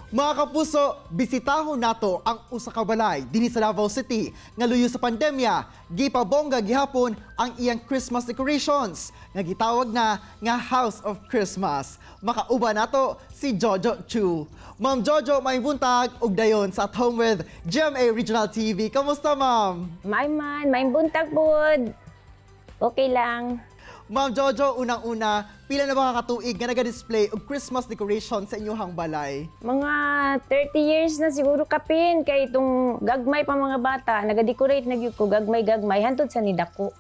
Mga kapuso, bisitahon nato ang usa ka balay dinhi sa Davao City nga luyo sa pandemya, gipabongga gihapon ang iyang Christmas decorations nga gitawag na nga House of Christmas. Makauban nato si Jojo Chu. Ma'am Jojo, may buntag ug dayon sa At Home with GMA Regional TV. Kamusta, ma'am? May man, may buntag pod. Okay lang. Ma'am Jojo, unang-una, pila na ba ka katuig nga naga-display og Christmas decoration sa inyong balay? Mga 30 years na siguro kapin kay itong gagmay pa mga bata, naga-decorate na gyud ko gagmay-gagmay hantod sa nidako.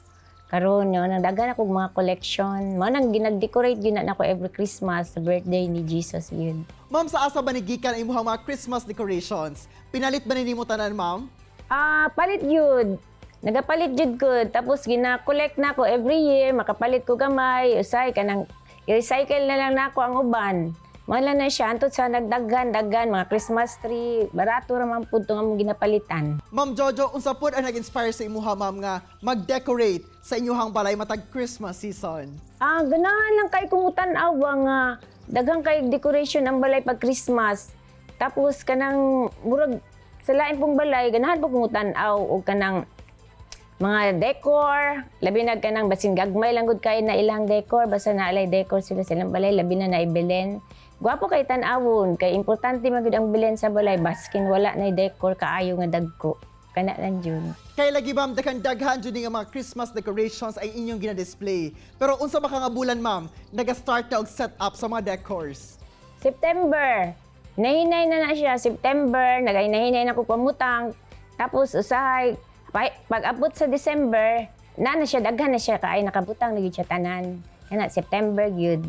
Karon no, nagdagan ako og mga collection. Mao nang ginag-decorate gyud na nako every Christmas sa birthday ni Jesus yun. Ma'am, sa asa ba ni gikan ang imong mga Christmas decorations? Pinalit ba ni nimo tanan, ma'am? Ah, palit yun. Nagapalit jud ko. Tapos gina-collect na ko every year, makapalit ko gamay, usay kanang i-recycle na lang nako ang uban. Mao lang na siya antud sa nagdaghan daghan mga Christmas tree, barato ra man pud to nga among ginapalitan. Ma'am Jojo, unsa pud ang nag-inspire sa imuha, ma'am, nga mag-decorate sa inyuhang balay matag Christmas season? Ah, ganahan lang kay kung tan-aw ba nga daghan kay decoration ang balay pag Christmas. Tapos kanang murag sa lain pong balay, ganahan po kong tan-aw og kanang mga decor, labi na kanang basin gagmay lang gud kay na ilang decor, basta naalay decor sila sa ilang balay, labi na na Belen. Gwapo kay tan-awon, kay importante man gud ang Belen sa balay, baskin wala na decor kaayo nga dagko. Kana lang jud. Kay lagi, ma'am, daghan daghan jud nga mga Christmas decorations ay inyong gina-display. Pero unsa ba ka nga bulan, ma'am, naga-start na og set up sa mga decors? September. Nahinay na na siya. September, nagahinay na ko pamutang. Tapos usahay, pag abot sa December, na na siya, daghan na siya, kaay nakabutang na gyud siya tanan. Kana September gyud.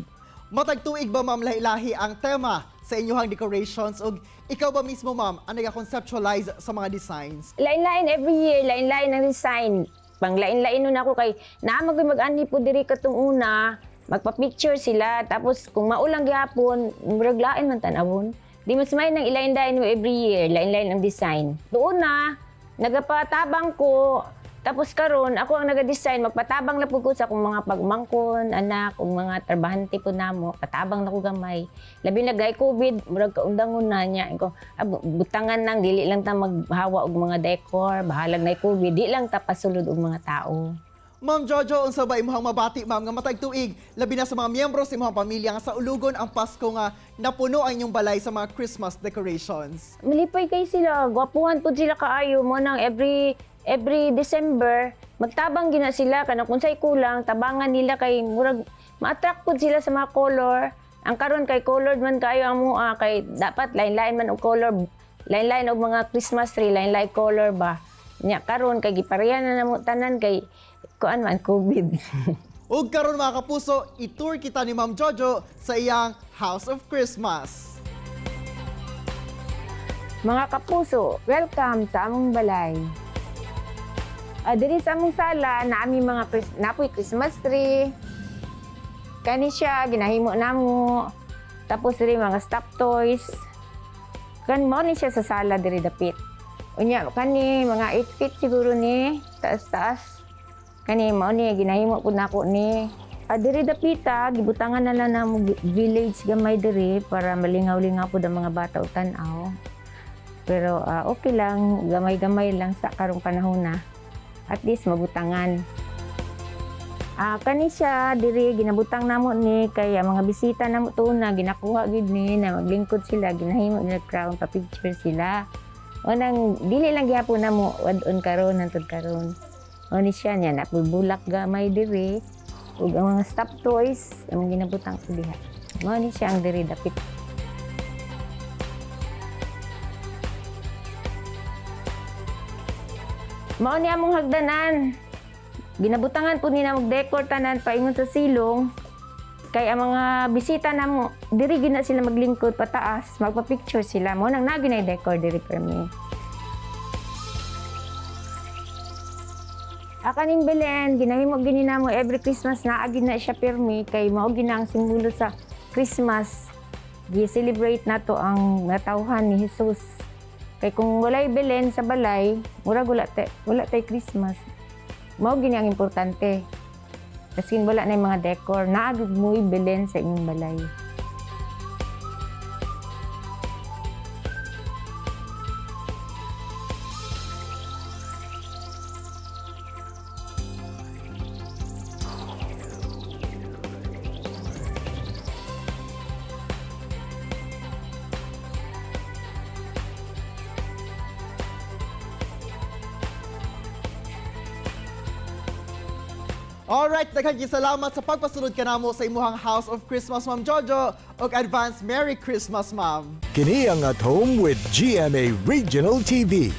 Matag tuig ba, ma'am, lahi-lahi ang tema sa inyong decorations ug ikaw ba mismo, ma'am, ang naga-conceptualize sa mga designs? Lain-lain every year, lain-lain ang design. Pang lain-lain nun ako kay naa man ko'y mag-anhi po diri katong una, magpa-picture sila tapos kung maulang gihapon, murag lain man tan-awon. Di mas may nang ilain-lain mo every year, lain-lain ang design. Doon na nagapatabang ko, tapos karon ako ang naga-design, magpatabang na pud ko sa akong mga pagmangkon, anak, ug mga trabahante po namo, patabang na ko gamay. Labi na gay COVID, murag kaundangon na niya. Ko, ah, butangan nang dili lang ta maghawa og mga decor, bahalag na COVID, di lang ta pasulod og mga tao. Ma'am Jojo, unsa ba imong mabati, ma'am, nga matag tuig labi na sa mga miyembro sa imong pamilya nga sa ulugon ang Pasko nga napuno ang inyong balay sa mga Christmas decorations? Malipay kay sila, gwapuhan pud sila kaayo mo nang every December magtabang gina sila kanang kung say kulang tabangan nila kay murag ma-attract pud sila sa mga color. Ang karon kay colored man kayo ang mua kay dapat lain-lain man og color, lain-lain og mga Christmas tree, lain-lain color ba. Nya karon kay gipareha na namo tanan kay kuan man COVID. Ug karon, mga kapuso, i-tour kita ni Ma'am Jojo sa iyang House of Christmas. Mga kapuso, welcome sa among balay. Ah, diri sa among sala, naami mga napoy Christmas tree. Kani siya ginahimo namo. Tapos diri mga stuffed toys. Kan mao ni siya sa sala diri dapit. Unya kani mga 8 feet siguro ni, taas-taas. Kani mao ni ginahimo pud nako ni. Ah, diri dapita gibutangan na lang namo village gamay diri para malingaw-lingaw pud ang mga bata og tan-aw. Pero okay lang, gamay-gamay lang sa karong panahon na. At least mabutangan. Ah, kani siya diri ginabutang namo ni kay ang mga bisita namo tuon na ginakuha gid ni na maglingkod sila, ginahimo nila crown pa picture sila. O nang dili lang gihapon namo wad-on karon hantod karon. O ni siya niya napulbulak gamay diri ug ang mga stuffed toys ang ginabutang ko diha. Mao ni siya ang diri dapit. Mao ni among hagdanan. Ginabutangan po ni na decor tanan paingon sa silong. Kay ang mga bisita namo, diri gina sila maglingkod pataas, magpa-picture sila. Mao nang nagi na decor diri permi. Akaning Belen, ginahimo gini namo every Christmas naa gid na siya pirmi kay mao gina ang simbolo sa Christmas. Gi-celebrate nato ang natawhan ni Jesus. Kay kung walay Belen sa balay, murag wala tay Christmas. Mao gini ang importante. Kaskin wala na yung mga decor, naa gid mo'y Belen sa inyong balay. Alright, daghang salamat sa pagpasulod kanamo sa imuhang House of Christmas, Ma'am Jojo. Ug advance Merry Christmas, Ma'am. Kini ang At Home with GMA Regional TV.